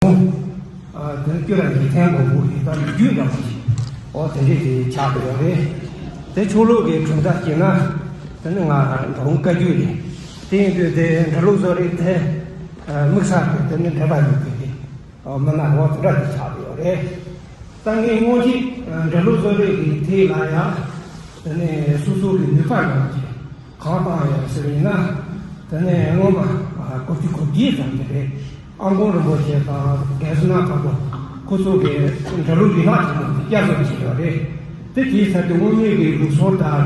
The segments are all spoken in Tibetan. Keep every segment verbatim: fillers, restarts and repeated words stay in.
ཨ་དེ་ནི་སྐྱོ་ར་ཡིག་ཐན་མང་པོ་ཞིག་དང་ལོ་རྒྱུས་འདྲ་པོ་ཞིག་ཨོ་དེ་འདྲས་དེ་ཆགས་ཡོད་རེད། དེ་ཕྱོགས་ལྷུག་གི་གྲུབ་མཐའ་སྐྱེས་ན་དེ་ནི་ང་འབྲི་གུང་བཀའ་བརྒྱུད་རེད། དེ་ཡིན་དུས་དེ་འབྲི་ལུགས་བཟོ་རིག་དེ་དམིགས་བསལ་གྱི་དེ་ནི་འབྲེལ་བ་ཡོད་པའི་གི་མི་སྣ་འོ་དེ་འདྲ་དེ་ཆགས་ཡོད་རེད། ད་ངས་སྔོན་གྱི་འབྲི་ལུགས་བཟོ་རིག་གི་ཐད་ལ་ཡང་དེ་ནི་སོ་སོ་གི་ནུས་པ་ཡོད་ཀྱི། གང་བཏང་ཡོད་ཟེར་བ་ཡིན་ན། དེ་ནས་སྔོན་མ་ཨ་སྐོར་དུས་སྐོར་བརྒྱད་ཙམ་གྱི་རེད། ཨ་དཀོན་རིན་པོ་ཆེ་དང་རྒན་བསོད་ནམས་དམ་པ་ཁོ་ཚོ་གིས་འབྲི་ལུགས་ཡན་ལག་ཆེན་མོ་དེ་བསྐྱར་བཟོ་བྱས་ཡོད་རེད། དེ་དེའི་ཚབ་ཏུ་དངོས་གནས་ཀྱི་ལུགས་སྲོལ་ལྟར་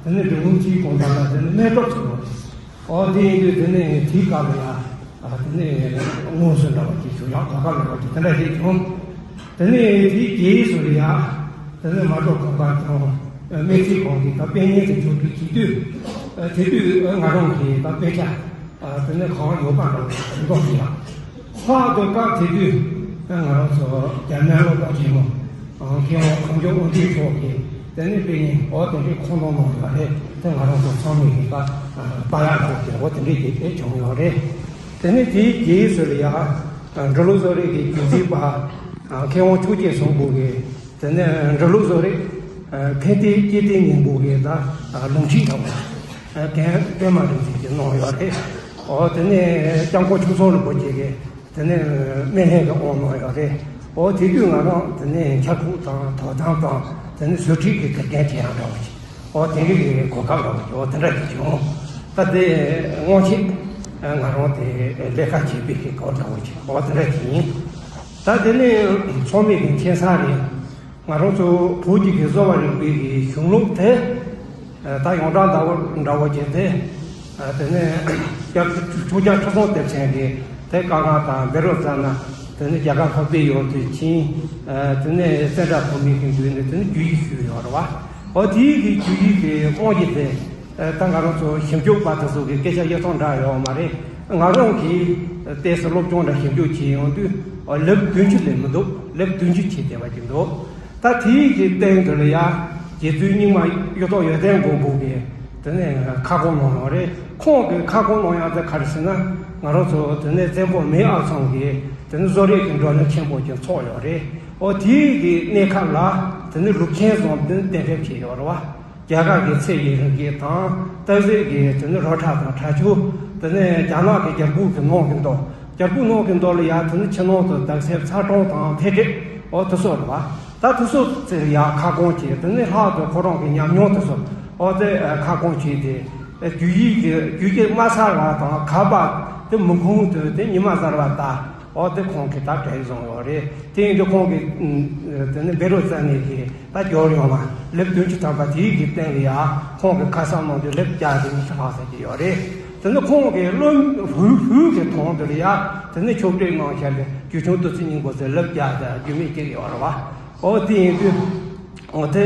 དེ་ནས་འབྲི་གུང་ཐིག་གོང་ལྟར་ལ་དེ་ནས་སྨན་སྒྲུབ་ཚུགས་པ་རེད། ཨོ་དེ་ཡིན་དུས་དེ་ནས་དེའི་སྐབས་ལ་ཡང་ཨ་དེ་ནས་དངོས་སུ་འདྲ་བ་ཅིག་བྱུང་ཡང་གོ་སྐབས་ལ་བ་ཅིག་དེ་འདྲ་ཞིག་བྱུང་། དེ་ནས་དེའི་རྗེས་སུ་ལ་ཡང་དེ་ནས་མ་གཏོགས་གོ་སྐབས་དང་སྨན་རྩིས་ཁང་གི་ད་དཔེ་རྙིང་དུ་འཇུག་དུས་བྱེད་དུས་དེ་དུས་ང་རང་གིས་ད་དཔེ་ཆ་དེ་ནས་གང་ཡོད་པ་འདྲ་བ་ཞིག་འདོགས་ཀྱི་ཡང་། ལྷག་ཏུ་སྐབས་དེ་དུས་ང་རང་ཚོ་རྒྱ་ནང་སློབ་གྲྭ་ཆེན་མོ་མཁས་དབང་གངས་ལྗོངས་དབུ་འཛིན་མཆོག་གིས་དེ་ནས་དཔེ་རྙིང་འོ་དེ་འདྲའི་ཁོངས་གཏོགས་གནང་ཡོད་རེད། དེ་ང་རང་ཚོ་ཚང་མས་ཡིན་པ་པ་ཡག་ཐོག་གི་འོ་དེ་འདྲའི་གི་དེ་བྱུང་ཡོད་རེད། དེ་ནས་དེའི་རྗེས་སུ་ལ་ཡང་འབྲི་ལུགས་བཟོ་རིག་གི་རྒྱུན་འཛིན་པ་མཁས་དབང་ཆོས་རྒྱལ་ཟུང་པོ་གིས་དེ་ནས་འབྲི་ལུགས་བཟོ་རིག་ཕན་བདེའི་སྐྱེ་ལྡན་སྙིང་པོ་གི་ད་ལུང་ཁྲིད་དང་རྒན་པད་མ་རིག་འཛིན་གྱིས་གནང་ཡོད་རེད། ཨོ་དེ་ནས་སྐྱབས་མགོན་ཆོས་ཚོགས་རིན་པོ་ཆེ་གིས་དེ་ནས་སྨན་ལྷན་གྱི་དབང་གནང་ཡོད་རེད། ཨོ་དེ་དུས་ང་རང་དེ་ནས་འཆར་འགོད་དང་དོ་དམ་དང་དེ་ནས་བཟོ་ཁྲིད་ཀྱི་དགེ་རྒན་བྱེད་ཡག་འདྲ་བ་ཞིག་ཨོ་དེ་འདྲ་གི་གོ་སྐབས་འདྲ་བ་ཞིག་ཨོ་དེ་འདྲ་ཞིག་བྱུང་། ད་དེ་སྔོན་ཆད་ང་རང་དེ་ལས་ཀ་བྱེད་པའི་གི་སྐོར་འདྲ་བ་ཞིག་ཨོ་དེ་འདྲ་ཞིག་ཡིན། ད་དེ་ནས་ཚང་མས་གི་མཁྱེན་གསལ་རེད། ང་རང་ཚོ་བོད་ཀྱི་གི་བཟོ་བ་རིག་པའི་གི་གཞུང་ལུགས་དེ་ད་ཡོངས་གྲགས་འདྲ་བོ་འདྲ་བོ་བྱས་ཏེ། དེ་ནས་སྐྱབས་ཆོས་རྒྱལ་ཁྲི་སྲོང་ལྡེ་བཙན་གྱིས་དེ་དཀའ་ངལ་དང་འབད་རོགས་བརྩམས་ན། དེ་ནས་རྒྱ་གར་ལྷོ་པའི་ཡུལ་དུ་ཕྱིན། དེ་ནས་སེ་འབྲས་བུ་མེད་ཀྱི་མདུན་ནས་དེ་ནས་རྒྱུད་བཞི་ཞུས་ཡོད་རེད་བ། འོ་དེའི་གི་རྒྱུད་བཞི་གི་དབང་གིས་དེ་ད་ང་རང་ཚོ་ཞིབ་འཇུག་པ་དེ་ཚོ་གི་སྐད་ཆ་ཡེ་ཐང་འདྲ་ཡོད་མ་རེད། ང་རང་གིས་ཏོག་ཙམ་སློབ་སྦྱོང་དང་ཞིབ་འཇུག་བྱས་ཡོང་དུས་ལེབ་བདུན་ཅུ་ལས་མི་འདུག་ལེབ་བདུན་ཅུ་བྱས་བསྡད་པ་ཅིག་འདུག་ད་དེའི་གི་སྟེང་དུ་ལ་ཡ་རྗེ་བཙུན་རྙིང་མ་གཡུ་ཐོག་ཡོན་ཏན་མགོན་པོ་གིས་དེ་ནས་ཁ་སྐོང་གནང་ཡོད་རེད། ཁོང་གིས་ཁ་སྐོང་གནང་ཡག་དེ་ག་རེ་ཟེར་ན། ང་རང་ཚོ་དེ་ནས་བཙན་པོ་མེས་ཨག་ཚོམ་གིས་དེ་ནས་བཟོ་རིག་གི་བགྲོ་གླེང་ཆེན་པོ་ཅིག་ཚོགས་ཡོད་རེད། ཨོ་དེའི་གི་གནས་སྐབས་ལ་དེ་ནས་ལུགས་མཁྱེན་བཟང་དེ་ནས་གཏན་འབེབས་བྱས་ཡོད་རེད་བ། རྒྱ་གར་གྱི་ཚེ་ཡི་རིང་བསྐྱེད་དང་སྟག་གཟིག་གི་དེ་ནི་རོ་ཁྲ་དང་ཁྲ་ཆུ། དེ་ནས་རྒྱ་ནག་གི་རྒྱལ་པོ་གི་ནང་གི་མདོ། རྒྱལ་པོ་ནང་གི་མདོ་ལ་ཡ་དེ་ནི་ཕྱི་ནང་དུ་དག་ཚེ་ཚ་གྲང་དང་འཕེལ་འགྲིབ། འོ་དེ་ཚོ་རེད་བ། ད་དེ་ཚོ་ཚེ་ལ་ཡ་ཁ་སྐོང་བྱས། དེ་ནི་ལྷག་ཏུ་ཁོ་རང་གི་ཉམས་མྱོང་དེ་ཚོ་འོ་དེ་ཁ་སྐོང་བྱས་ཏེ། རྒྱུད་བཞི་གི་རྒྱུད་བཞི་དམའ་ས་བ་དང་གབ་པ་དེ་མུན་ཁུང་དུ་དེ་ཉི་མ་གཟར་བ་ལྟ། འོ་དེ་ཁོང་གིས་ད་བྲིས་བཟུང་ཡོད་རེད། དེ་ཡིན་དུས་ཁོང་གིས་དེ་ནི་འབད་རོགས་བརྩམས་ནས་ཀྱི། ད་སྦྱོར་ཡོང་བ་ལེབ་བདུན་ཅུ་ཐམ་པ་དེའི་གི་སྟེང་ལ་ཡ་ཁོང་གི་ཁ་གསབ་གནང་དུས་ལེབ་བརྒྱ་དེ་ཉི་ཤུ་ལྷག་ཟེར་གྱི་ཡོད་རེད། དེ་ནི་ཁོང་གི་བློ་ཧུ་ཧུ་གི་དོན་དུ་ལ་ཡ་དེ་ནི་ཕྱོགས་སྒྲིག་གནང་བྱས་ལ་རྒྱུད་ཆུང་བདུད་རྩི་སྙིང་པོ་ཟེར་ལེབ་བརྒྱ་དེ་རྒྱུད་སྨིན་གཅིག་ཡོད་རེད་བ། ཨོ་དེ་ཡིན་དུས་ཨོ་དེ་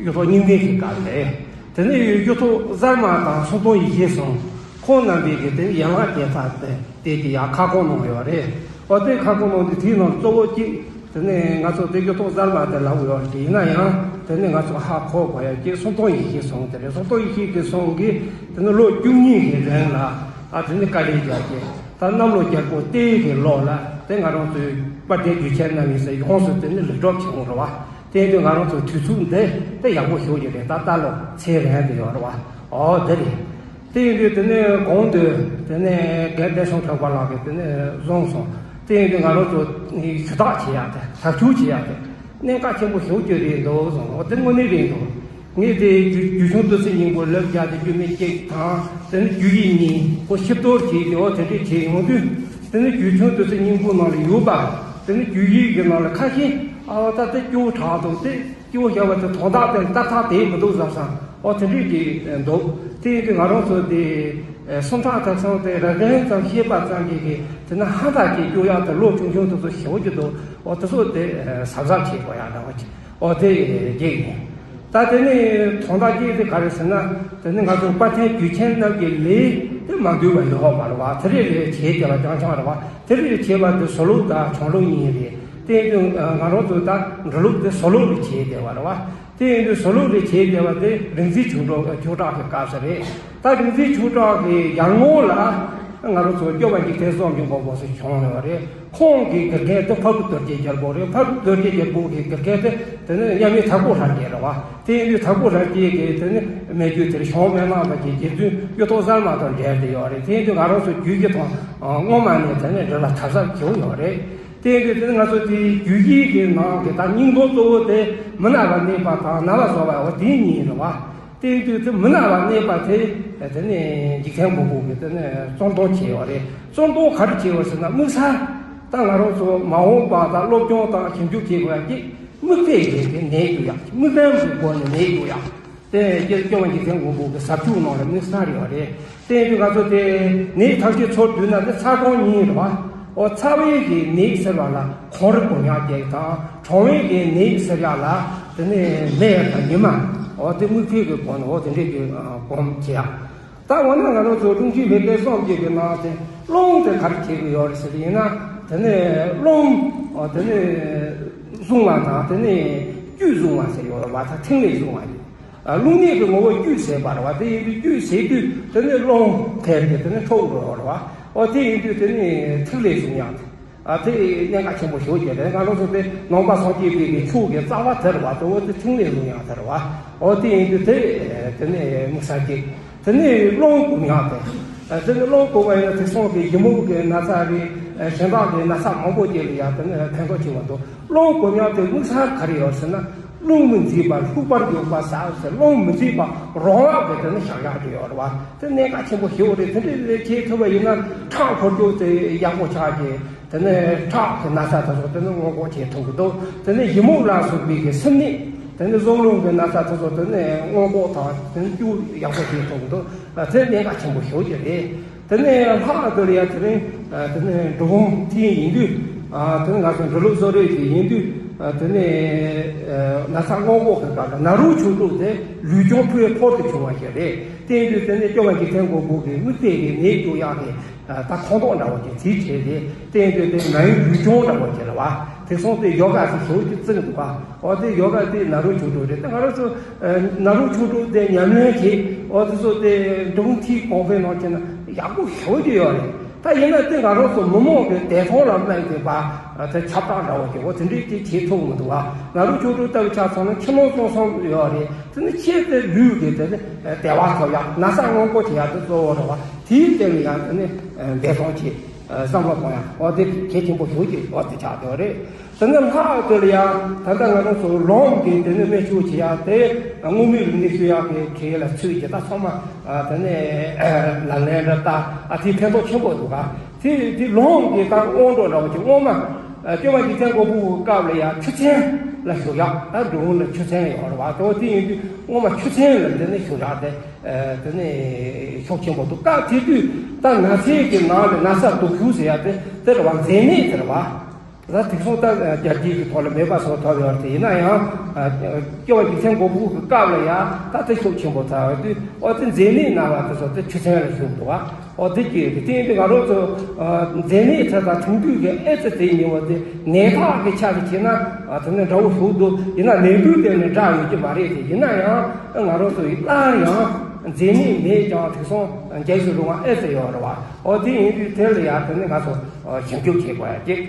གཡུ་ཐོག་རྙིང་ལྡན་གྱི་སྐབས་རེད། དེ་ནི་གཡུ་ཐོག་གཟར་མ་དང་སུམ་སྟོང་ཡེ་ཤེས་གསུམ། ཁོང་རྣམ་པས་ཀྱི་དེ་ཡན་ལག་བརྒྱད་པ་དེ་དེ་ཀྱི་ཡང་ཁ་སྐོང་གནང་ཡོད་རེད། ཨོ་དེ་ཁ་སྐོང་གནང་དུས་དེའི་ནང་གཙོ་བོ་གཅིག་དེ་ནས་ང་ཚོ་དེ་གི་ཐོག་གསར་མ་དེ་ལབ་ཡོད་རེད། ཡིན་ན་ཡང་དེ་ནས་ང་ཚོ་ཧ་གོ་དགོས་ཡ་གཅིག་སུམ་སྟོང་ཡེ་ཤེས་གསུང་དེ་རེད། སུམ་སྟོང་ཡེ་ཤེས་ཀྱི་གསུང་གི་དེ་ནས་ལོ་བཅུ་གཉིས་ཀྱི་རིང་ལ་ཨ་དེ་ནས་དཀའ་ལས་རྒྱག་གི་ད་གནམ་ལོ་རྒྱལ་པོ་སྟེང་གི་ལོ་ལ་དེ་ང་རང་ཚོའི་དཔལ་ལྡན་རྒྱུད་ཆེན་རྣམ་གཉིས་སུ་ཡོངས་སུ་དེ་ནས་ལེགས་གྲུབ་བྱུང་རེད་བ། དེ་ཡིན་དུས་ང་རང་ཚོའི་དུས་ཚོད་འདི་དེ་ཡག་པོ་ཞུགས་ཀྱི་རེད། ད་ལྟ་ལོ་ཚེས་རན་དུ་ཡོད་རེད་བ། ཨོ་དེ་རེད། དེ་ཡིན་དུས་དེ་ནས་གོང་དུ་དེ་ནས་རྒན་བསྟན་སྲུང་གྲགས་པ་ལགས་ཀྱིས་དེ་ནས་བཟུང་སོང་། དེ་ཡིན་དུས་ང་རང་ཚོ་ཞུ་དག་བྱེད་ཡག་དེ་ཐག་གཅོད་བྱེད་ཡག་དེ་གནད་འགག་ཆེན་པོ་ཞེ་པོ་ཅིག་རེད་འདུག་གསུངས། འོ་དེ་དངོས་གནས་རེད་འདུག་ངས་དེ་རྒྱུད་རྒྱུད་ཆུང་བདུད་རྩི་སྙིང་པོ་ལེབ་བརྒྱ་དེ་རྒྱུད་སྨིན་གཅིག་དང་དེ་ནི་རྒྱུད་བཞི་གཉིས་ཁོ་ཞིབ་གཏོར་བྱས་ཏེ་འོ་དེ་འདྲས་བྱས་ཡོང་དུས་དེ་ནི་རྒྱུད་ཆུང་བདུད་རྩི་སྙིང་པོ་ནང་ལ་ཡོད་པ་དེ་ནི་རྒྱུད་བཞི་གི་ནང་ལ་ཁ་ཤས་ཨ་བ་ད་དེ་སྐྱོ་བོ་དྲག་འདུག་དེ་སྐྱེ་བོ་ཞེས་པ་དེ་དོན་དག་དེ་ལྟར་ཐག་དེ་མི་འདུག་བསམ་བསམ་འོ་དེ་འདྲས་ཀྱི་འདུག་དེ་ཡིན་དུས་ང་རང་ཚོ་དེ་སུམ་རྟགས་དག་སོང་དེ་ར་རྒན་ཙམ་ཤེས་པ་ཙམ་གྱིས་ཀྱི་དེ་ན་ཧ་ཐག་གི་སྐྱོ་ཡག་དེ་ལོ་ཆུང་ཆུང་དེ་ཚོ་ཞེ་པོ་ཅིག་འདུག་འོ་དེ་ཚོ་དེ་གཟབ་གཟབ་བྱེད་དགོས་ཡག་འདྲ་བོ་ཅིག་འོ་དེ་གཅིག་ཡིན། ད་དེ་ནི་དོན་དག་གཅིག་དེ་ག་རེ་ཟེར་ན་དེ་ནི་ང་ཚོ་དཔལ་ལྡན་རྒྱུད་ཆེན་རྣམས་ཀྱི་ལས་དེ་མ་འདུས་པ་ཡོད་མ་རེད་བ། དེ་རིགས་ལས་བྱེད་དེ་བ་རྐྱང་རྐྱང་རེད་བ། དེ་རིགས་བྱེད་པ་དེ་བཟོ་ལུགས་དང་བྱུང་ལུགས་གཉིས་རེད། དེ་ཡིན་དུས་ང་རང་ཚོ་ད་འབྲི་ལུགས་དེ་བཟོ་ལུགས་ལས་བྱེད་དེ་བ་རེད་བ། དེ་ཡིན་དུས་བཟོ་ལུགས་ལས་བྱེད་དེ་བ་དེ་རིག་འཛིན་ཆོས་གྲགས་ཆོས་གྲགས་ཀྱི་སྐབས་སུ་རེད། ད་རིག་འཛིན་ཆོས་གྲགས་ཀྱི་ཡར་ངོ་ལ། ང་རང་ཚོ་སྐྱོབ་པ་འཇིག་རྟེན་གསུམ་གྱི་མགོན་པོ་ཟེར་བྱུང་ཡོད་རེད། ཁོང་གི་དགེ་རྒན་དེ་ཕ་བུ་རྡོ་རྗེ་རྒྱལ་པོ་རེད། ཕ་བུ་རྡོ་རྗེ་རྒྱལ་པོ་གི་དགེ་རྒན་དེ་དེ་ནས་མཉམ་མེད་དྭགས་པོ་ལྷ་རྒྱལ་རེད་བ། དེ་ཡིན་དུས་དྭགས་པོ་ལྷ་རྒྱལ་གྱི་དེ་ནས་སྨད་རྒྱུད་དེར་བྱང་སྨན་བླ་བ་གི་རྗེ་བཙུན་གཡུ་ཐོག་གསར་མ་དང་འབྲེལ་བ་ཡོད་རེད། དེ་ཡིན་དུས་ང་རང་ཚོ་རྒྱུད་ཀྱི་ཐོག་སྔོན་མ་ནས་དེ་ནས་འབྲེལ་བ་དམ་ཟབ་བྱུང་ཡོད་རེད། དེ་ཡིན་དུས་དེ་ནས་ང་ཚོ་དེའི་རྒྱུད་བཞི་གི་ནང་གི་ད་སྙིང་དོན་གཙོ་བོ་དེ་མི་ན་བ་གནས་པ་དང་ན་བ་བཟོ་བ་འོ་དེ་གཉིས་རེད་བ། དེ་ཡིན་དུས་དེ་མི་ན་བ་གནས་པ་དེ་དེ་ནས་འཇིག་རྟེན་མགོན་པོ་གི་དེ་ནས་གཙོ་འདོན་བྱས་ཡོད་རེད། གཙོ་འདོན་ག་རེ་བྱས་ཡོད་ཟེར་ན་དམིགས་བསལ་ད་ང་རང་ཚོ་མ་འོངས་པ་ད་སློབ་སྦྱོང་དང་ཞིབ་འཇུག་བྱེད་དགོས་ཡ་གི་དམིགས་གཏད་ཀྱི་དེ་ནད་དུ་ཡ་དམིགས་གཏད་ཀྱི་སྒོ་ནས་ནད་དུ་ཡ་དེ་སྐྱེ་སྐྱེ་བ་འཇིག་རྟེན་མགོན་པོ་གི་ཟབ་ཆོས་ནང་ལ་དམིགས་བསལ་ཡོད་རེད། དེ་ཡིན་དུས་ང་ཚོ་དེ་ནད་ཐམས་ཅད་ཚུར་བསྡུས་ན་དེ་ཚ་གྲང་གཉིས་རེད་བ། འོ་ཚ་བའི་གི་ནད་ཟེར་བ་ལ་ཁོང་རིག་དགོས་ཡག་གི་དང་གྲང་བའི་གི་ནད་ཟེར་ཡག་ལ་དེ་ནས་མེ་དང་ཉི་མ་འོ་དེ་དམིགས་བསལ་གི་སྒོ་ནས་འོ་དེ་འདྲས་ཀྱི་སྒོམ་བྱེད་ཡག་ད་འོ་ན་ང་རང་ཚོ་ཀྲུང་ཕྱིའི་བོད་སྐད་གསུམ་གྱི་གི་ནང་དེ་རླུང་དེ་ག་རེ་བྱེད་ཀྱི་ཡོད་རེད་ཟེར་གྱི་ཡིན་ན་དེ་ནས་རླུང་དེ་ནས་བཟུང་བ་དང་དེ་ནས་བཅུད་བཟུང་བ་ཟེར་ཡོད་རེད་བ། ད་ཐིག་ལེ་བཟུང་བ་ཡིན། རླུང་ནད་ཀྱི་ངོ་བོ་བཅུད་ཟེར་བ་རེད་བ། དེ་ཡིན་དུས་བཅུད་ཟེར་དུས་དེ་ནས་རླུང་ཐེབས་ཏེ་དེ་ནས་འཕྲོ་འགྲོ་ཡོད་རེད་བ། འོ་དེ་ཡིན་དུས་དེ་ནས་ཐིག་ལེ་བཟུང་ཡག་དེ། ཨ་དེ་གནད་འགག་ཆེན་པོ་ཞེ་པོ་ཅིག་རེད། ང་རང་ཚོ་དེ་ནང་པ་སངས་རྒྱས་པའི་གི་ཆོས་ཀྱི་རྩ་བ་དེ་རེད་བ། དེ་འོ་དེ་ཐིག་ལེ་བཟུང་ཡག་དེ་རེད་བ། འོ་དེ་ཡིན་དུས་དེ་དེ་ནས་དམིགས་བསལ་གྱི་དེ་ནས་རླུང་སྒོམ་ཡག་དེ། དེ་ནས་རླུང་སྒོམ་པ་ཡིན་ན་དེང་སང་གི་ཡི་མུག་གི་ན་ཚ་རེད། གཞན་དག་གི་ན་ཚ་མང་པོ་ཅིག་ལ་ཡག་དེ་ནས་ཕན་ཐོགས་ཆེ་བ་འདུག་རླུང་སྒོམ་ཡག་དེ་དམིགས་བསལ་ག་རེ་ཡོད་ཟེར་ན། རླུང་མི་འཛིན་པ་ལྷུག་པར་འཇུག་པ་ཟེར། རླུང་མི་འཛིན་པ་རང་དབང་གི་དེ་ནི་བཞག་ཡག་དེ་ཡོད་རེད་བ། དེ་གནད་འགག་ཆེན་པོ་ཞེ་པོ་རེད། དེ་འདྲ་རེ་བྱེད་ཐུབ་པ་ཡིན་ན་ཁྲག་འཁོར་རྒྱུག་དེ་ཡག་པོ་ཆགས་ཀྱི། དེ་ནས་ཁྲག་གི་ན་ཚ་དེ་ཚོ་དེ་ནི་སྔོན་འགོག་བྱེད་ཐུབ་ཀྱི་འདུག་དེ་ནས་ཡི་མུག་ལ་སོགས་པའི་གི་སེམས་ནད། དེ་ནས་གཟུགས་རླུང་གི་ན་ཚ་དེ་ཚོ་དེ་ནས་སྔོན་འགོག་དང་དེ་ནས་སྐྱུག་ཡག་པོ་བྱེད་ཐུབ་ཀྱི་འདུག་དེ་གནད་འགག་ཆེན་པོ་ཞེ་པོ་ཅིག་རེད། དེ་ནས་ལྷག་དེ་ལ་ཡ་དེ་རིང་དེ་ནས་འབྲི་གུང་མཐིལ་ཡིན་དུས། དེ་ནས་ང་ཚོ་འབྲི་ལུགས་གསོ་རིག་གི་ཡིན་དུས། དེ་ནས་ན་ཚ་སྔོན་འགོག་གི་སྐབས་ལ་ན་རོ་ཆོས་དྲུག་དེ་ལུས་སྦྱོང་ཕུལ་བའི་ཐོག་ཏུ་བྱུང་བ་ཞིག་རེད། དེ་ཡིན་དུས་དེ་ནས་སྐྱོབ་པ་འཇིག་རྟེན་མགོན་པོ་གི་དམིགས་བསལ་གྱི་ནད་སྐྱོབ་ཡག་གི་ད་ཁོངས་གཏོགས་འདྲ་བོ་ཅིག་བྱས་བྱས་ཏེ། དེ་ཡིན་དུས་དེ་ན་ཡོད་ལུས་སྦྱོང་འདྲ་བོ་ཅིག་རེད་བ། དེང་སང་དེ་ཡོ་ག་ཟེར་ཞེ་པོ་ཅིག་བརྩི་གི་འདུག་བ། འོ་དེ་ཡོ་ག་དེ་ན་རོ་ཆོས་དྲུག་རེད། དེ་ང་རང་ཚོ་ཨ་ན་རོ་ཆོས་དྲུག་དེ་ཉམས་ལེན་བྱེད། འོ་དེ་ཚོ་དེ་འབྲི་གུང་མཐིལ་གོང་འཕེལ་ནང་བྱས་ན་ཡག་པོ་ཞེ་པོ་ཅིག་ཡོད་རེད། ད་ཡིན་ན་དེ་ང་རང་ཚོ་མི་མང་གི་བདེ་ཐང་ལ་སྨན་དེ་བ་དེ་ཁྱབ་བསྒྲགས་འདྲ་བོ་ཅིག་འོ་དེ་འདྲས་ཅིག་བྱེད་ཐུབ་མི་འདུག་བ། ན་རོ་ཆོས་དྲུག་ལྟ་བུ་ཆ་ཚང་ན་ཕྱི་ནང་གསང་གསུམ་ཡོད་རེད། དེ་ནི་ཁྱེད་དེ་ལུས་ཀྱི་དེ་ནི་བདེ་བ་ཐོབ་ཡག་ན་ཚ་སྔོན་འགོག་བྱེད་ཡག་དེ་གཙོ་བོ་རེད་བ། དེའི་སྟེང་ལ་ཡང་དེ་ནི་བདེ་ཐང་ཆེ། བསམ་བློ་གཏོང་ཡག་འོ་དེ་གལ་ཆེན་པོ་ཞེ་པོ་ཅིག་འོ་དེ་ཆགས་བསྡད་རེད། དེ་ནས་ལྷག་དེ་ལ་ཡང་ད་ལྟ་ང་རང་ཚོ་ལོངས་ཀྱི་དེ་ནས་སྨན་བཅོས་བྱེད་ཡག་དེ་སྔོན་མའི་རིག་གནས་ཤུལ་ཡག་གི་གྲས་ལ་ཚུད་ཀྱི་ད་ཚང་མ་དེ་ནས་ལག་ལེན་རེ་ལྟ། ཨ་དེ་ཕན་ཐོགས་ཆེན་པོ་འདུག་ག་དེ་དེ་ལོངས་ཀྱི་ད་སྔོན་འགྲོ་འདྲ་བོ་ཅིག་སྔོན་མ་སྐྱོབ་པ་འཇིག་རྟེན་མགོན་པོའི་སྐབས་ལ་ཡང་ཆུ་ཚན་ལ་བཞུགས་ཡག་ད་འབྲི་གུང་ལ་ཆུ་ཚན་ཡོད་རེད་བ། དེ་འོ་དེ་ཡིན་དུས་སྔོན་མ་ཆུ་ཚན་ལ་དེ་ནས་བཞུགས་ཡག་དེ། དེ་ནས་ཤུགས་ཆེན་པོ་འདུག་སྐབས་དེ་དུས་ད་ན་ཚའི་གི་ནང་ལ་ན་ཚ་སྡུག་ཤོས་ཟེར་ཡ་དེ་དེ་རེད་བ། མཛེ་ནད་དེ་རེད་བ། ད་དེང་སང་ད་རྒྱལ་སྤྱིའི་གི་ཐོག་ལ་མེད་པ་བཟོ་ཐུབ་ཡོད་རེད། དེ་ཡིན་ན་ཡང་སྐྱོབ་པ་འཇིག་རྟེན་མགོན་པོ་གི་སྐབས་ལ་ཡ་ད་དེ་ཤུགས་ཆེན་པོ་ཚ་བ་དུས་འོ་དེ་མཛེ་ནད་ན་བ་དེ་ཚོ་དེ་ཆུ་ཚན་ལ་བཞུགས་འདུག་བ། འོ་དེ་གི་དེ་ཡིན་དུས་ང་རང་ཚོ་མཛེ་ནད་དེ་དང་ཐུང་དུས་ཀྱི་ཨེ་ཙི་དེ་ཉེ་བ་དེ་ནད་རྟགས་ཀྱི་ཆ་ལ་བྱས་ན་དེ་ནས་འདྲ་བོ་ཞིག་འདུག་ཡིན་ན་ནད་འབུ་དེ་ནི་འདྲ་ཡོད་ཀྱི་མ་རེད། དེ་ཡིན་ན་ཡང་ང་རང་ཚོ་ཡི་སླར་ཡང་མཛེ་ནད་མེད་ཀྱང་དེང་སང་རྒྱལ་སྲིད་རུང་བ་ཨེ་ཙི་ཡོད་རེད་བ། འོ་དེ་ཡིན་དུས་དེ་ལ་ཡང་དེ་ནི་ང་ཚོ་ཞིབ་འཇུག་བྱེད་དགོས་ཡ་གཅིག་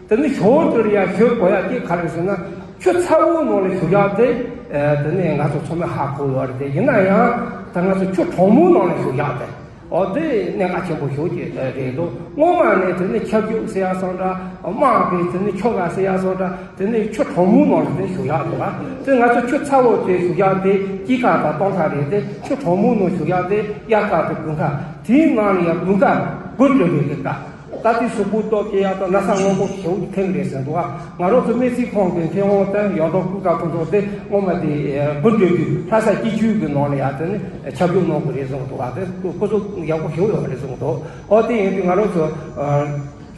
དེ་ནི་ཞོར་དུ་ལ་ཡང་ཞུ་དགོས་ཡ་གཅིག་ག་རེ་ཟེར་ན་ཆུ་ཚ་བོའི་ནང་ལ་བཞུགས་ཡག་དེ་དེ་ནི་ང་ཚོ་ཚང་མས་ཧ་གོ་ཡོད་རེད། དེ་ཡིན་ན་ཡང་ད་ང་ཚོ་ཆུ་གྲང་མོའི་ནང་ལ་བཞུགས་ཡག་དེ། འོ་དེ་གནད་འགག་ཆེན་པོ་ཞིག་ཅིག་རེད་འདུག་སྔོན་མ་ནས་དེ་ནི་ཆར་རྒྱུག་ཟེར་ཡག་སོགས་འདྲ། དམག་གི་དེ་ནི་ཆུ་ག་ཟེར་ཡག་སོགས་འདྲ། དེ་ནི་ཆུ་གྲང་མོའི་ནང་ལ་དེ་བཞུགས་ཡག་འདུག་ག་དེ་ང་ཚོ་ཆུ་ཚ་བོ་དེ་བཞུགས་ཡག་དེ་དཀྱིལ་ཁ་དང་སྟོད་ཁ་རེད་དེ། ཆུ་གྲང་མོའི་ནང་བཞུགས་ཡག་དེ་དབྱར་ཁ་དང་དགུན་ཁ། དེའི་ནང་ལ་ཡང་དགུན་ཁ་དགུན་སྟོད་ཀྱི་སྐབས། ད་ལྟའི་གཟུགས་པོ་སྟོབས་སྐྱེ་ཡག་དང་ན་ཚ་སྔོན་འགོག་ཞེ་པོ་ཐེབས་རེད་ཟེར་འདུག་ག་ང་རང་ཚོ་སྨན་རྩིས་ཁང་གི་མཁས་དབང་དང་ཡོངས་གྲགས་སྐུ་ཁམས་ཐུགས་ཚོགས་དེ་སྔོན་མ་དེ་དགུན་སྟོད་ཀྱི་ལྷ་ས་སྐྱིད་ཆུའི་གི་ནང་ལ་ཡང་དེ་ནི་ཁྱབ་འཇུག་གནང་དགོས་རེད་གསུངས་འདུག་ག་དེ་སྐུ་གཟུགས་ཡག་པོ་ཞིག་ཡོད་རེད་གསུངས་འདུག་འོ་དེ་ཡིན་དུས་ང་རང་ཚོ་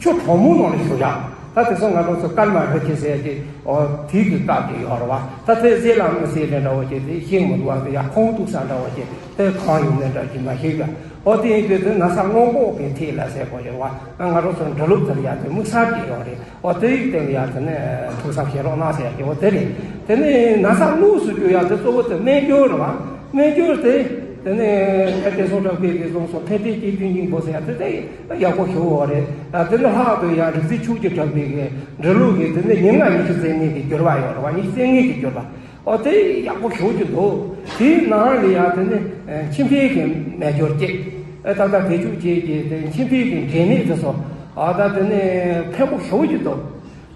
ཆུ་གྲང་མོའི་ནང་ལ་བཞུགས་ཡག་ད་དེ་ཚོ་ང་རང་ཚོ་སྐར་མ་རི་ཁྱི་ཟེར་གྱི་འོ་དེའི་གི་སྐབས་དེ་ཡོད་རེད་བ། ད་དེ་ཟས་ལ་མི་ཟས་ལས་འདྲ་བོ་ཅིག་དེ་ཤེས་མི་འདུག་ག་དེ་ཡང་ཁོང་གཏུག་ས་འདྲ་བོ་ཅིག་དེ་གང་ཡིན་མིན་འདྲ་ཅིག་མ་ཤེས་ག་འོ་དེ་ཡིན་དུས་དེ་ན་ཚ་སྔོན་འགོག་གི་ཐད་ལ་ཟེར་དགོས་ཡོད་བ། ང་རང་ཚོ་འབྲི་ལུགས་དེར་ཡང་དེ་དམིགས་བསལ་གྱི་ཡོད་རེད། འོ་དེ་ཡིག་དེ་ལ་ཡང་དེ་ནས་ཐུགས་བསམ་བཞེས་རོགས་གནང་ཟེར་ཡག་གི་འོ་དེ་རེད། དེ་ནས་ན་ཚ་དངོས་སུ་གྱུར་ཡག་དེ་གཙོ་བོ་དེ་སྨན་སྦྱོར་རེད་བ། སྨན་སྦྱོར་དེ་ དེ་ནས་ཕན་བདེ་སོགས་གྲགས་པའི་གི་གསུངས་སོ། ཕན་བདེ་སྐྱེས་བུའི་སྙིང་པོ་ཟེར་ཡ་དེ་དེ་ཡག་པོ་ཞུ་བ་རེད། ཨ་དེ་ནས་ལྷག་ཏུ་ཡང་རིག་འཛིན་ཆོས་ཀྱི་གྲགས་པའི་གི་འབྲི་ལུགས་ཀྱི་དེ་ནས་ཉེར་ལྔ་ཉི་ཤུ་རྩ་གཉིས་ཀྱི་བསྒྱུར་བ་ཡོད་རེད་བ། ཉི་ཤུ་རྩ་གཉིས་ཀྱི་བསྒྱུར་བ། ཨོ་དེ་ཡག་པོ་ཞུ་རྒྱུ་འདུག་དེའི་ནང་ལ་ཡང་དེ་ནས་ཨ་མཆིམས་ཕུའི་གི་སྨན་སྦྱོར་གཅིག་ཨ་ཏག་ཏག་བེད་སྤྱོད་བྱེད་ཀྱི་དེ་མཆིམས་ཕུའི་གི་འབྲས་ནད་དེ་ཚོ་ཨ་ད་དེ་ནས་ཕན་པོ་ཞུ་རྒྱུ་འདུག་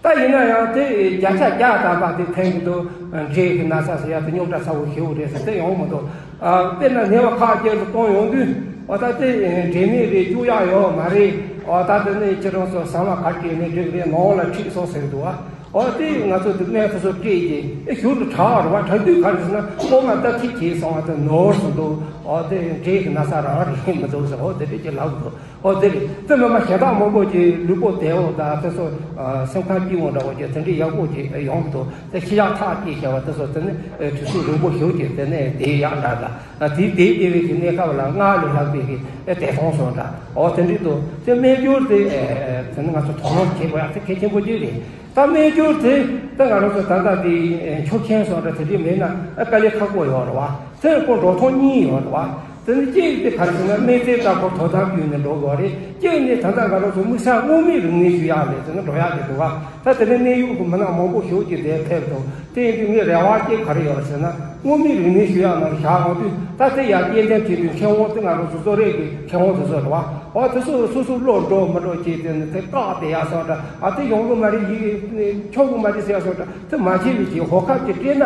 ད་ཡིན་ན་ཡང་དེ་བརྒྱ་ཆ་བརྒྱ་ཐམ་པ་དེ་ཕན་གྱི་འདུག་འབྲས་ཀྱི་ན་ཚ་ཟེར་ཡ་དེ་རྙོག་དྲ་ཚ་བོ་ཞེ་བོ་རེད་ཟེར་དེ་ཡོང་མི་འདུག་ཨ་དཔེར་ན་ནད་པ་ཁག་ཅིག་ཏུ་གཏོང་ཡོང་དུས་ཨོ་ད་དེ་འབྲས་ནད་རེད། བཅོས་ཡག་ཡོད་མ་རེད། ཨོ་ད་དེ་ནས་ཁྱེད་རང་ཚོ་ཟ་མ་ག་རེ་ནས་འགྲིག་རེད། ནང་ལ་ཁྲིད་སོང་ཟེར་གི་འདུག་ཨ་ཨོ་དེ་ང་ཚོ་དེ་སྨན་དེ་ཚོ་སྤྲད་ཀྱི་ཨེ་ཞུ་དུ་དྲག་རེད་བ། དྲག་དུས་ག་རེ་ཟེར་ན་སློབ་མ་ལྟ་ཁྲིད་བྱས་སོང་བ་དེ་ནོར་སོང་འདུག་ཨོ་དེ་འབྲས་ཀྱི་ན་ཚ་རང་རེད་མི་འདུག་ཟེར། ཨོ་དེ་འདྲས་ཀྱི་ལབ་འདུག་ཨོ་དེ་རེད། དེ་མིན་པ་གཞན་དག་མང་པོ་ཅིག་ལུས་པོ་བདེ་བོ་དང་དེ་ཚོ་ཨ་སེམས་ཁམས་སྐྱིད་པོ་འདྲ་བོ་ཅིག་དེ་འདྲའི་ཡག་པོ་ཅིག་ཡོང་གི་འདུག་དེ་ཤི་ཡག་ཐག་བཅད་བྱ་བ་དེ་ཚོ་དེ་ནི་ཨ་དུས་ཚོད་རིང་པོ་ཞིག་ཅིག་དེ་ནས་བསྡད་ཡག་འདྲ་འདྲ། ཨ་དེ་བསྡད་བསྡད་པའི་གི་གནས་སྐབས་ལ་སྔར་ལས་ལྷག་པའི་གི་ཨ་བདེ་ཐང་སོགས་འདྲ། ཨོ་དེ་འདྲའི་འདུག་དེ་སྨན་སྦྱོར་དེ་ཨ་དེ་ནི་ང་ཚོ་དོ་སྣང་བྱེད་དགོས་ཡག་དེ་གལ་ཆེན་པོ་ཅིག་རེད། ད་སྨན་སྦྱོར་དེ་ད་ང་རང་ཚོ་ད་ལྟ་དེ་ཨ་ཆོག་མཆན་སོགས་འདྲ་དེ་འདྲའི་མེད་ན་ཨ་དཀའ་ལས་ཁག་པོ་ཡོད་རེད་བ། དེ་ཁོ་འགྲོ་སྟངས་གཉིས་ཡོད་རེད་བ། དེ་ནི་གཅིག་དེ་ག་རེ་ཟེར་ན་སྨན་རྫས་ལྟ་སྐོར་དོ་དམ་བརྒྱུད་ནས་འགྲོ་དགོས་རེད། གཅིག་ནི་ད་ལྟ་ང་རང་ཚོ་དམིགས་བསལ་མངོན་མིན་རིག་གནས་ཞུ་ཡག་ལས་དེ་ནི་འགྲོ་ཡག་དེ་འདུག་བ། ད་དེ་ནི་གནད་ཡོད་ཀྱི་མི་སྣ་མང་པོ་ཞིག་ཅིག་དེར་ཕེབས་འདུག་དེ་ཡིན་དུས་ངའི་རེ་བ་གཅིག་ག་རེ་ཡོད་ཟེར་ན་མངོན་མིན་རིག་གནས་ཞུ་ཡག་ནང་བཞག་འོང་དུས་ད་དེ་ཡར་སྐྱེལ་འདྲེན་བྱེད་དུས་མཁས་དབང་དེ་ང་རང་ཚོ་གཙོ་རེད་ཀྱི་མཁས་དབང་དེ་ཚོ་རེད་བ། འོ་དེ་ཚོ་སོ་སོ་བློ་འགྲོ་མི་འགྲོ་བྱས་དེ་ནི་དེ་བཀག་བསྡད་ཡག་སོགས་འདྲ། ཨ་དེ་ཡོང་གི་མ་རེད། ཡིན་ཆོག་གི་མ་རེད་ཟེར་ཡག་སོགས་འདྲ། དེ་མ་བྱས་པའི་ཆེད་ཧོ་ཁ་ཅིག་སྤྲད་ན་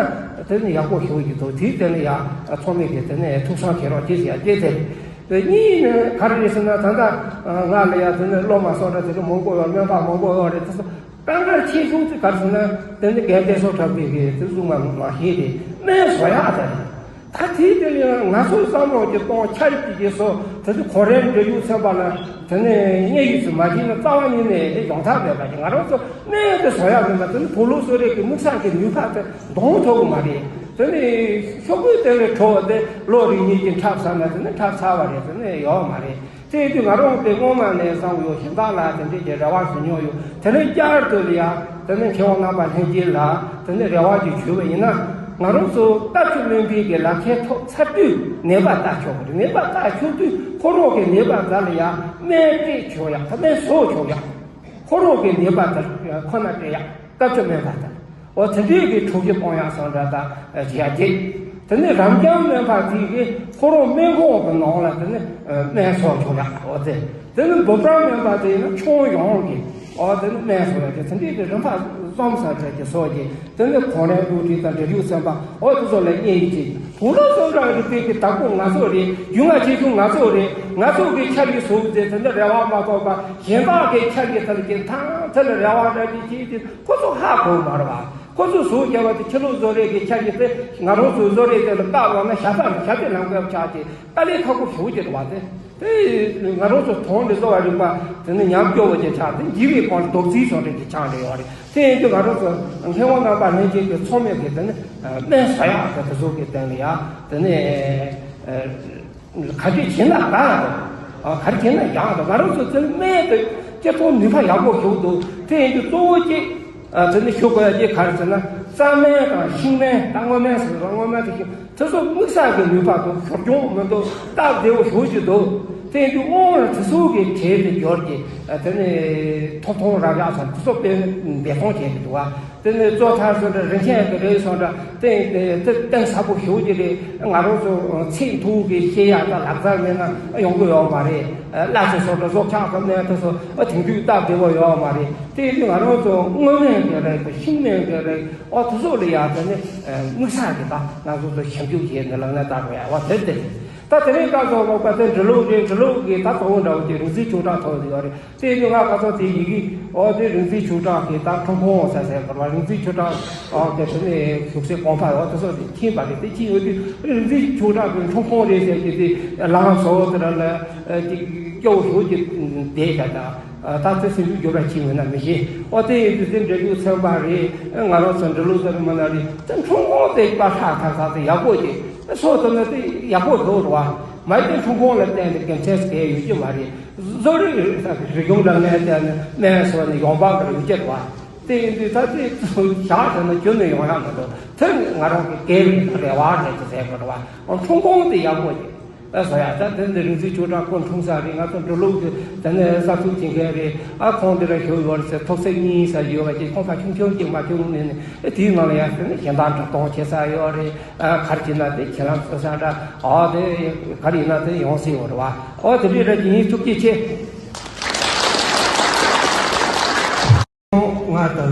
དེ་ནི་ཡག་པོ་ཞིག་ཡོང་གི་འདུག་དེའི་དེ་ནི་ཡང་ཚང་མས་ཀྱི་དེ་ནི་ཐུགས་བསམ་བཞེས་རོགས་གྱིས་ཟེར་ཡག་སྐད་དེ་རེད། དེ་གཉིས་ནི་ག་རེ་རེད་ཟེར་ན་ད་ལྟ་ང་ལ་ཡང་དེ་ནི་སློབ་མ་སོགས་འདྲ་དེ་ཚོ་མང་པོ་ཡོད། སྨན་པ་མང་པོ་ཡོད་རེད། དེ་ཚོ་དཀའ་ངལ་ཆེ་ཤོས་དེ་ག་རེ་ཟེར་ན་དེ་ནི་རྒན་བདེ་སོགས་གྲགས་པའི་གི་དེ་གཟུགས་མ་མ་ཤེས་ཏེ་སྨན་བཟོ་ཡག་དེ་རེད། ད་དེའི་དེ་ལ་ང་ཚོ་བསམ་བློ་ཅིག་གཏོང་ཆ་རིག་ཅིག་བྱས་སོ། དེ་ཚོ་གོ་རིམ་འབྲེལ་ཡོད་ཚན་པ་ལ་དེ་ནས་བརྙས་ཡིག་ཚོ་མ་བྱས་ན་རྩ་བ་ཉིད་ནས་དེ་ཡོང་ཐབས་མེད་པ་ཅིག་ང་རང་ཚོ་སྨན་དེ་བཟོ་ཡག་མིན་པ་དེ་ནི་བུ་ལོ་གསོ་རིག་གི་དམིགས་བསལ་གྱི་ནུས་པ་དེ་འདོན་ཐུབ་ཀྱི་མ་རེད། དེ་ནི་ཤོག་བུའི་སྟེང་ལ་བྲོ་བ་དེ་ལོ་རེ་གཉིས་ཀྱི་འཁྲབ་ཚར་ན་དེ་ནི་འཁྲབ་ཚར་བ་རེད། དེ་ནི་ཡོད་མ་རེད། དེ་ཡིན་དུས་ང་རང་དེ་སྔོན་མ་ནས་བསམ་ཡོད། གཞན་དག་ལ་དེ་འདྲའི་གི་རེ་བ་ཞུ་མྱོང་ཡོད། དེ་ནས་བསྐྱར་དུ་ལ་ཡ་དེ་ནས་མཁས་དབང་རྣམ་པ་ལྷན་རྒྱས་ལ་དེ་ནས་རེ་བ་ཅིག་ཞུ་བ་ཡིན་ན། ང་རང་ཚོ་ལྟ་སྤྱོད་སྨན་པའི་གི་ལག་ཁྱེར་ཐོབ་ཚར་དུས་ནད་པ་ལྟ་ཆོག་གི་རེད། ནད་པ་ལྟ་ཆོག་དུས་ཁོ་རང་གི་ནད་པ་དག་ལ་ཡ་སྨན་སྤྲད་ཆོག་ཡག་ད་སྨན་བཟོ་ཆོག་ཡག་ཁོ་རང་གི་ནད་པ་དག་ཁོ་ན་སྤྲད་ཡག་ལྟ་སྤྱོད་སྨན་པ་དག་འོ་དེ་འདྲའི་གི་གྲུབ་ཀྱི་གཏོང་ཡག་སོགས་འདྲ་དང་བྱེད་ཡག་བྱེད། དེ་ནས་རབ་འབྱམས་སྨན་པ་དེ་གིས་ཁོ་རང་སྨན་ཁང་གི་ནང་ལ་དེ་ནས་སྨན་བཟོ་ཆོག་ཡག་འོ་དེ། དེ་ནས་འབུམ་རམས་སྨན་པ་དེ་ཡིན་ན་ཁྱོན་ཡོངས་ཀྱི་འོ་དེ་ནས་སྨན་བཟོ་ཡག་གི་དེ་འདྲའི་གི་རིམ་པ་གསུམ་ཙམ་བྱས་ཀྱི་བཟོ་གི། དེ་ནས་གོང་རིམ་བསླུ་བྲིད་དང་འབྲེལ་ཡོད་ཚན་པ་འོ་དེ་ཚོ་ལ་བརྙས་ཡིག་བྱེད། བུ་ལོ་གསོ་རིག་རིག་པའི་གི་བདག་པོ་ང་ཚོ་རེད། རྒྱུས་མངའ་ཆེ་ཆུང་ང་ཚོ་རེད། ང་ཚོ་གི་ཆ་ལས་བཟོ་དེ་དེ་འདྲ་རེ་བ་མ་ཐོབ་པ་གཞན་དག་གི་ཆ་ལས་ཐད་ཀྱི་ཐང་དེ་ལ་རེ་བ་འདྲ་ཅིག་བྱེད་དེ། ཁོ་ཚོ་ཧ་གོ་མ་རེད་བ། ཁོ་ཚོས་བཟོ་བྱས་པ་དེ་ཕྱི་ལོགས་བཟོ་རིག་གི་ཆ་ལས་དེ་ང་རང་ཚོའི་བཟོ་རིག་དེ་ལ་བཀག་ལོག་ན་ཞབས་པ་ཞབས་པའི་ལམ་ཁ་ཆགས་ཏེ་དཀའ་ལས་ཁག་པོ་ཞེ་པོ་ཅིག་རེད་བ། དེ་དེ་ང་རང་ཚོ་དོན་དེ་བཟོ་བ་རིག་པ་དེ་ནི་ཉམས་སྐྱོ་བོ་ཅིག་ཆགས་ཏེ་འཇིགས་པའི་སྐོར་རྡོག་རྫིས་བཟོ་འདྲ་ཅིག་ཆགས་འདྲ་ཡོད་རེད། དེ་ཡིན་དུས་ང་རང་ཚོ་མཁས་དབང་རྣམ་པ་ལྷན་རྒྱས་ཀྱི་ཚོགས་མི་གིས་དེ་ནི་སྨན་བཟོ་ཡག་དེ་དེ་ཚོ་གི་སྟེང་ལ་ཡ་དེ་ནི་ག་རེ་བྱས་ན་དགའ་ཡག་འདུག་ག་རེ་བྱས་ན་ཡག་འདུག་ང་རང་ཚོ་དེ་ནི་སྨན་དེ་སྤྱིར་བཏང་ནུས་པ་ཡག་པོ་ཞིག་འདུག་དེ་ཡིན་དུས་གཙོ་བོ་གཅིག་ཨ་དེ་ནི་ཞུ་དགོས་ཡ་གཅིག་ག་རེ་ཟེར་ན། རྩྭ་སྨན་དང་ཤིང་སྨན་དང་སྔོ་སྨན་ཟེར་བ། སྔོ་སྨན་དེ་ཤིང་དེ་ཚོ་དམིགས་བསལ་གྱི་ནུས་པ་དང་ཞོར་སྐྱོན་མི་འདུག་སྟབས་བདེ་བོ་ཞེ་ཅིག་འདུག་དེ་ཡིན་དུས་དབང་ལ་དེ་ཚོ་གི་གྲས་དེ་སྦྱོར་གྱི་ཨ་དེ་ནི་ཐོབ་ཐང་རག་ཡག་སོགས་དེ་ཚོ་དཔེ་འབད་བརྩོན་བྱས་ཏེ་འདུག་བ། དེ་ནི་གཙོ་མཐའ་སོགས་འདྲ་རིན་ཆེན་གྱི་རིགས་སོགས་འདྲ་དེ་དེ་གཏིང་ཟབ་པོ་ཞེ་ཅིག་རེད། ང་རང་ཚོ་ཚེ་མཐོ་གི་ཤེས་ཡག་དང་ལག་རྩལ་མེད་ན་ཡོང་གི་ཡོད་མ་རེད། ཨ་བླ་ཆེན་སོགས་འདྲ་བཟོ་ཆགས་ཐུབ་ནས་དེ་ཚོ་ཨ་དེང་དུས་སྟབས་བདེ་བོ་ཡོད་མ་རེད། དེ་ཡིན་དུས་ང་རང་ཚོ་སྔོ་སྨན་གྱི་རིགས་དང་ཤིང་སྨན་གྱི་རིགས་ཨོ་དེ་ཚོ་ལ་ཡང་དེ་ནི་དམིགས་བསལ་གྱི་ད་ང་ཚོ་ཚོ་ཞིབ་འཇུག་བྱས་ནས་ལག་ལེན་བསྟར་དགོས་ཡ་བ་དེ་དེ་རེད། ད་དེ་རིང་སྐབས་སུ་ལོག་པ་དེ་འབྲི་ལུགས་རེད། འབྲི་ལུགས་ཀྱི་ད་གཙོ་བོ་འདྲ་བོ་དེ་རིག་འཛིན་ཆོས་གྲགས་ཐོག་ཏུ་ཡོད་རེད། དེ་ཡིན་དུས་ང་ཁ་སང་དེ་ཡི་གེ་ཨོ་དེ་རིག་འཛིན་ཆོས་གྲགས་ཀྱི་ད་འཁྲུངས་ཁུངས་ཟེར་ཟེར་བར་བ་རིག་འཛིན་ཆོས་གྲགས་ཨོ་དེ་དེ་ནས་བཞུགས་སའི་གོང་འཕེལ་ཨོ་དེ་ཚོ་དེ་མཁྱེན་པ་རེད། དེ་མཁྱེན་ཡོད་དུས་རིག་འཛིན་ཆོས་གྲགས་ཀྱི་འཁྲུངས་ཁུངས་རེད་ཟེར་གྱི་དེ་ལམ་བཟོ་དེ་ར་ལ་ཅིག་སྐྱོ་བོ་ཞེ་ཅིག་བསྡད་ཀྱང་ད། ད་ཚེ་སྲིད་འཇུག་འགྱུར་བ་ཕྱིན་འོས་ན་མི་ཤེས། ཨོ་དེ་ཡིན་དུས་དེ་འབྲེལ་ཡོད་ཚན་པ་རེད། ང་རང་ཚོ་འབྲི་ལུགས་ཟེར་མ་ན་རེད། དེ་འཁྲུངས་ཁུངས་དེ་པ་ཧྲ་ཐག་ཐག་དེ་ཡག་པོ་ཅིག་སོ་དེ་ནི་དེ་ཡག་པོ་འདུག་རེད་བ། མ་ཡི་དེ་འཁྲུངས་ཁུངས་ལ་བརྟེན་ཏེ་དགེ་མཚན་ཟེར་ཡོད་ཀྱི་མ་རེད། བཟོ་རིག་རིག་གཞུང་ལ་ངས་བལྟས་ནས་སྨན་བཟོ་ནས་ཡོང་འབབ་འདྲ་ཡོད་ཀྱི་རེད་བ། དེ་ཡིན་དུས་ད་དེ་བཞག་ཟེར་ན་ཁྱོན་ནས་ཡོང་ཡག་མི་འདུག་དེ་ནི་ང་རང་གི་དགེ་བའི་རེ་བ་རེད་ཅེས་ཟེར་དགོས་རེད་བ། འཁྲུངས་ཁུངས་དེ་ཡག་པོ་ཅིག་ཨ་ཟེར་ཡ། ད་དེ་འདི་རིག་འཛིན་ཆོས་གྲགས་སྐུ་འཁྲུངས་ས་རེད། ང་ཚོ་འབྲི་ལུགས་ཀྱི་དེ་ནས་གསར་འཛུགས་བྱེད་མཁན་རེད། ཨ་ཁོང་འདི་ར་བཞུགས་ཡོད་རེད་ཟེར། ཐོག་ཚད་གཉིས་ས་ཡོད་པ་ཅིག་ཁོང་ཚ་ཆུང་ཆུང་ཅིག་མ་ཆུང་ནས་ནས་ཨེ་དེའི་ནང་ལ་ཡ་ཟེར་ནས་གཞན་དག་འགྲོ་གཏོང་བྱེད་ས་ཡོད་རེད། ཨ་ག་རེ་བྱས་ན་དེ་ཁྱེད་རང་ཚོ་ས་འདྲ་ཨ་དེ་ག་རེ་ཡིན་ན་དེ་ཡོང་སྲིད་ཡོད་རེད་བ། ཨོ་དེ་འདྲའི་ར་ཅིག་ཡིན། ཐུགས་རྗེ་ཆེ། ང་ད་